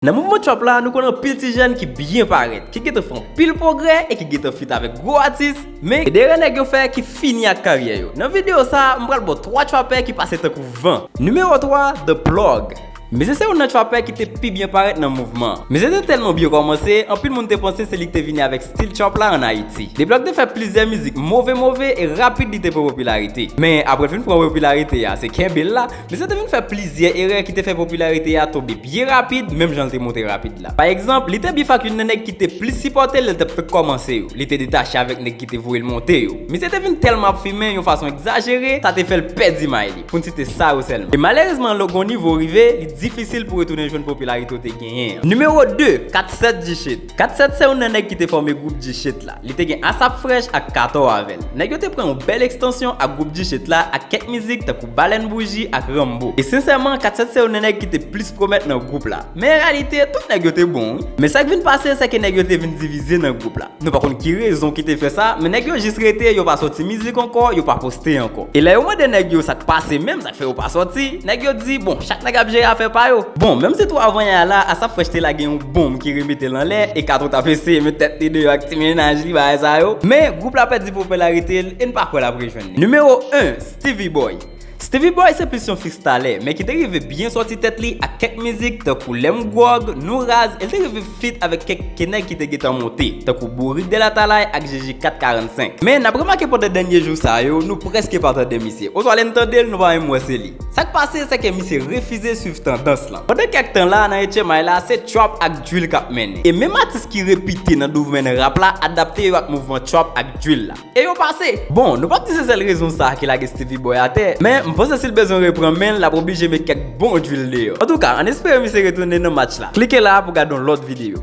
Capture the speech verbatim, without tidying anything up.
Nan mouvman trap la, nou konn anpil ti jèn ki byen parèt, ki gentan fè anpil pwogrè e ki gentan feat avèk gwo atis, men gen de erè nèg yo fè ki fini ak karyè yo. Nan videyo sa a, m pral ba w twa trapè ki pase tankou van. Nimewo twa, The Plug. Misye se youn nan trapè ki te pi byen parèt nan mouvman an. Misye te tèlman byen kòmanse, anpil moun te panse se li ki te vini avèk stil trap la ann Ayiti. The Plug te fè plizyè mizik move move e rapid li te pran popilarite. Men apre l fin pran popilarite a, se kenbe l la, misye te vin fè plizyè erè ki te fè popilarite a tonbe byen rapid, menm jan l te monte rapid la. Pa egzanp, li te bif ak youn nan nèg ki te plis sipòte l lè l t ap fèk kòmanse yo. Li te detache avèk nèg ki te voye l monte yo. Misye te vin tèlman ap fimen yon fason egzajere, sa te fè l pèdi may li, pou n site sa yo sèlman. E malerezman, lè w gen yon nivo w rive, li difisil pou w retounen jwenn popilarite w te genyen an. Nimewo de, Kat Sèt G-Shit. Kat Sèt se youn nan nèg ki te fòme gwoup G-Shit la. Li te gen Asap Fresh ak Kato avè l. Nèg yo te pran yon bèl ekstansyon ak gwoup G-Shit la ak kèk mizik tankou Balèn Bouji ak Rambo. E sensèman, Kat Sèt se youn nan nèg ki te plis pwomèt nan gwoup la. Men an reyalite, tout nèg yo te bon, wi. Men sa k vin pase, se ke nèg yo te vin divize nan gwoup la. Nou pa konn ki rezon ki te fè sa, men nèg yo jis rete, yo pa sòti mizik ankò, yo pa poste ankò. E lè yo mande nèg yo sa k pase menm, sa k fè yo pa sòti, nèg yo di, bon, chak nèg ap jere afè pa yo. Bon, menm si tou avan yè a la, Asap Fresh te lage yon bonm ki remete l anlè, e Kato t ap eseye met tèt li deyò ak ti mennaj li, bagay sa yo. Men, gwoup la pèdi popilarite l, e n pa kwè l ap rejwenn li. Nimewo en, Stevie Boy. Stevie Boy se plis yon freestyler, men ki te rive byen sòti tèt li ak kèk mizik tankou Lè m gwòg, Nou raz, e l te rive feat avèk kèk nèg ki te gentan monte, tankou Bourik Dèlatalay ak J J kat karannsenk. Men n ap remake pandan dènye jou sa yo, nou prèske pa tande misye. Oswa lè n tande l, nou pa menm wè se li. Sa k pase, se ke misye refize swiv tandans lan. Pandan kèk tan la, nan H M I la, se trap ak drill k ap mennen. E menm atis ki repite nan domèn rap la, adapte yo ak mouvman trap ak drill la. E yo pase. Bon, nou p ap di se sèl rezon sa a ki lage Stevie Boy atè, men m panse si l bezwen repran men l, l ap oblije met kèk bon drill deyò. Antouka, ann espere misye retounen nan match la. Klike la a pou w gade yon lòt videyo.